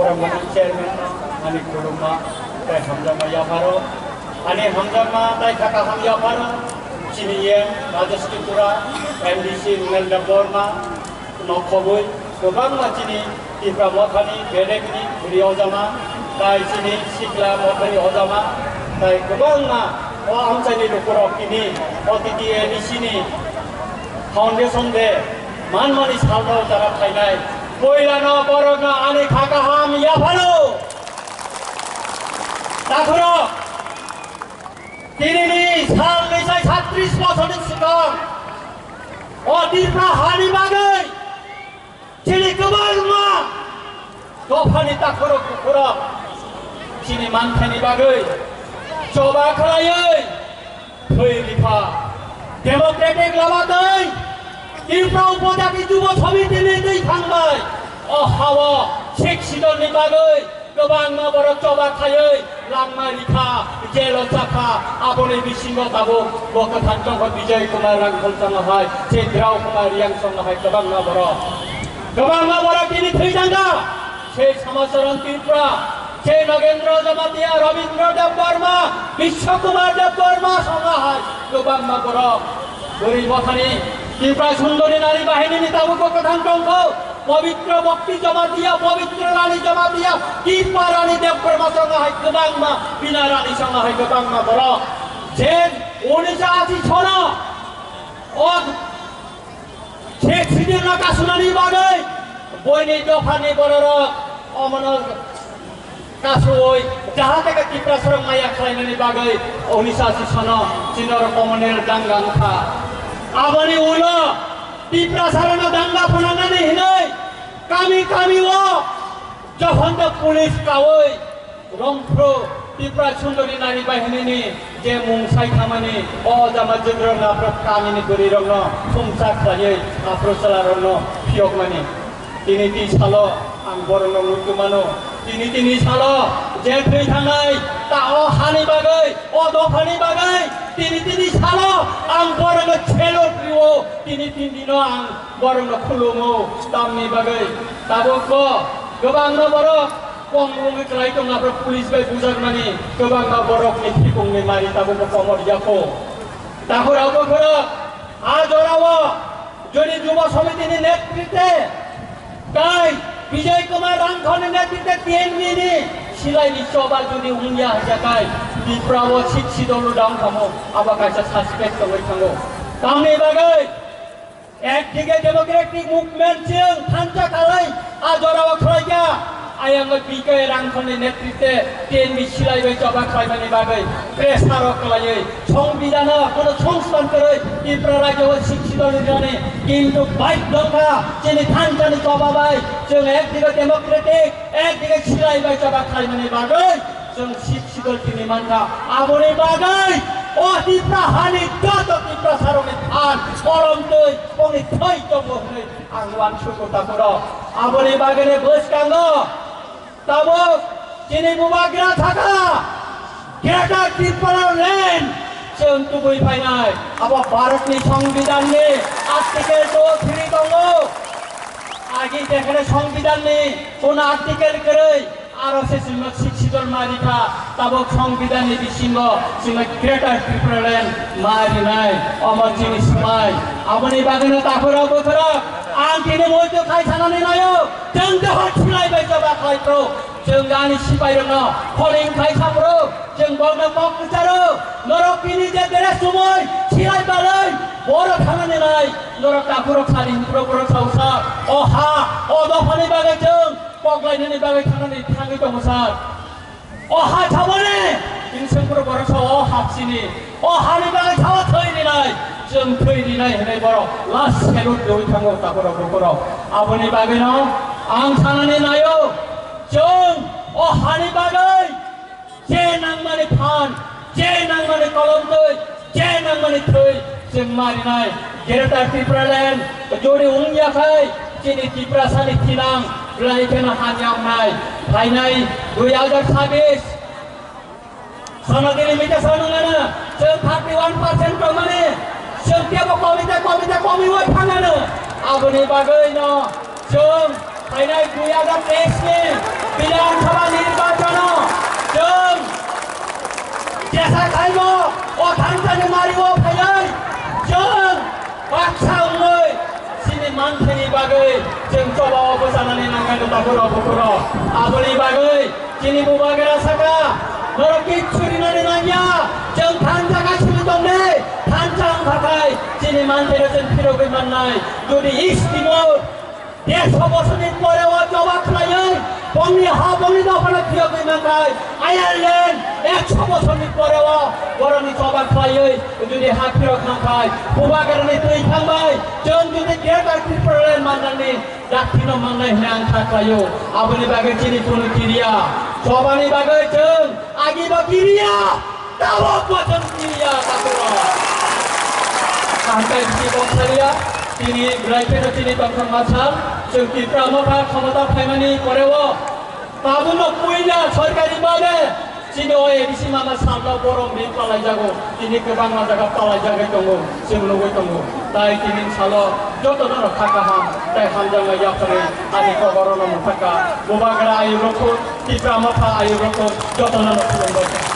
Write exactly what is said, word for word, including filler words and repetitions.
Borok Motha Chairman no ani khulumma tei hamjakma yapharo. Ani hamjakma tei kha kaham yapharo. Chini yang Rajesh Tripura, M D C Runel Debbarma, nokhobwi kwbangma chini Tipra Mothani bedekni bwrwi ojama, tai chini Sikla Mothani ojama, tai kwbangma o amchaini lukurok tini o T T A D C ni Foundation Day manmani salno tara phainai. Puilano borokno ani kha kaham yaphano. Takhorok, tinini salni sai satris bosorni swkang o Tripura hani bagwi chini kwbangma dophani takhorok bukhurok chini manthani bagwi choba khlaiwi thwi rikha. Democratic lama twi Tripura Upojati Jubo Somitini twi thangbai o hao Sixth Schedule ni bagwi kwbangma borok choba khaiwi langma rikha, jelo chakha. Aboni bisingo tabuk bo kwthang tongkha Bijoy Kumar Rangkhol chama hai, Chedrao Kumar Riang chama hai kwbangma borok, kwbangma borok tini thwi thangkha. Sei Samacharan Tripura, sei Nagendra Jamatia, Rabindra Debbarma, Bishwa Kumar Debbarma songha hai kwbangma borok. Bwrwi Mothani Tripura Sundori Nari Bahini ni tabukbo kwthang tongkho. Pabitra Bhakti Jamatia, Pabitra Rani Jamatia, Tripura Rani Debbarma songha hai kwbangma, Bina Rani songha hai kwbangma borok. Je unisho ashi sono o Sixth Schedule no kasunani bagwi boini dophani bororok omono kasuwi jahate khe Tiprasarok maya khlainani bagwi unisho ashi sono chini oro communal danga wngkha. Aboni ulo Tiprasarokno danga phunanani hinwi kami kami o Jokhon the police kawi Rongphru Tripura Sundori Nari Bahinini je mung sai thamani o jama jwdrok naprok kamini bwrwirokno thumsa khlaiwi aphuru chwlarokno phiyokmani. Tini tini salo ang borokno muitu mano. Tini tini salo je thwi thangnai ta o hani bagwi, o dophani bagwi tini tini salo ang borokno salute rio. Tini tini dino ang borokno khulumo. Tamni bagwi tabukbo kwbangma borok kong wngwi kwlai tong, aphuru police bai bujakmani kwbangma borokni thikungni mari tabukbo komor yapho. Takhorok bukhorok a jorao jodi Jubo Somitini netritwe tai Bijoy Kumar Rangkhani netritwe T N V ni silai ni choba jodi wngya hwnkhe tai Tripura o Sixth Schedule o dang thamo, abo kaisa suspect tongwi thango. Tamni bagwi Ekdige democratic movement chwng thansa khalai a jorao khlaikha. Ayang B K Rangkhani netritwe T N V silai bai choba khlaimani bagwi pressure o khlaiwi Songbidhano kono songstan kwrwi Tripura rajyo o Sixth Schedule rinani, kintu baidhyo kha chini thansani choba bai chwng ekdige democratic, ekdige silai bai choba khlaimani bagwi chwng Sixth Schedule tini mankha. Aboni bagwi o Tripura hani joto Tiprasarokni phan kolomtwi bongni thwi tongo hwnwi ang uansukgo takhorok. Aboni bagwino bwskango tabuk chini bubagra thaka Greater Tripura Land chwng tubui phainai. Abo Bharatni Songbidhanni Article two three tongo. Agi jekhane Songbidhanni kono article kwrwi, aro se chwngno Sixth Schedule ma rikha, tabuk Songbidhanni bisingo chwngno Greater Tripura Land ma rinai, omo chini swmai. Aboni bagwino takhorok bukhorok ang tini muitu khai sanani naio, chwng dohor silai bai choba khlai phuru, chwng ani sipairokno phoring khai sa phuru, chwng bokno kok kwcharo, norok tini je dress chumui silai balai, boro thanani nai, norok takhorok sari, borok sao sa, o ha, o dophani bagwi chwng koklainani bagwi thanani thangwi tongo sir. O ha thaboni, chini sengphuru borok sao o ha chini. O hani bagwi sao thwi rinai, chwng thwi rinai hwnwi borok last salute rwui thango takhorok bukhorok. Aboni bagwino ang sanani naio, chwng o hani bagwi je nangmani phan, je nangmani kolomtwi, je nangmani thwi, chwng ma rinai. Greater Tripura Land jodi wngya khai, chini Tiprasani thinang belai kheno hamya wngnai. Phainai dui hajar chabbish sono delimitation wngano, chwng thirty one percent tongmani, chwng teibo komite komite komiui thangano. Aboni bagwino chwng phainai dui hajar teis ni Bidhan Sabha nirbachano chwng jesa khaimo o thansani mario phaiwi chwng baksa wngwi chini manthani bagwi chwng choba o bwchanani nangmani tabuk rok bukhuk rok. Aboni bagwi chini bubagra saka norok kichu rinani nangya, chwng thansa kaisini tongnai, thansa wngkha khai chini manthano chwng phirogwi mannai. Jodi East Timor Dersho bosorni pore o choba khlaiwi, bongni ha bongni dophano phiyogwi mankhai, Ireland ekso bosorni pore o borokni choba khlaiwi, jodi ha phiyok mankhai, bubagrani twi thangbai, chwng jodi Greater Tipraland manjakni dakti no mannai hwnwi ang kha khlaio. Aboni bagwi chini kunu kiriya, chobani bagwi chwng agi bo kiriya. Tabok bachon kiriya takhuk rok. Kaham khe bisi bongsalia, tini belai kheno chini tongthokma sal, chwng Tipra Motha khomota phaimani pore o tabukno puila sorkari babe chini o A D C mama salno borom ri palaijago, tini kwbangma jaga palaijagwi tongo, chwng nugwi tongo. Tai tini salo jotono rok kha kaham tai hamjakma yapharwi ani koborokno mwthakha. Bubagra ayuk rok, Tipra Motha ayuk rok jotono no khulumbai.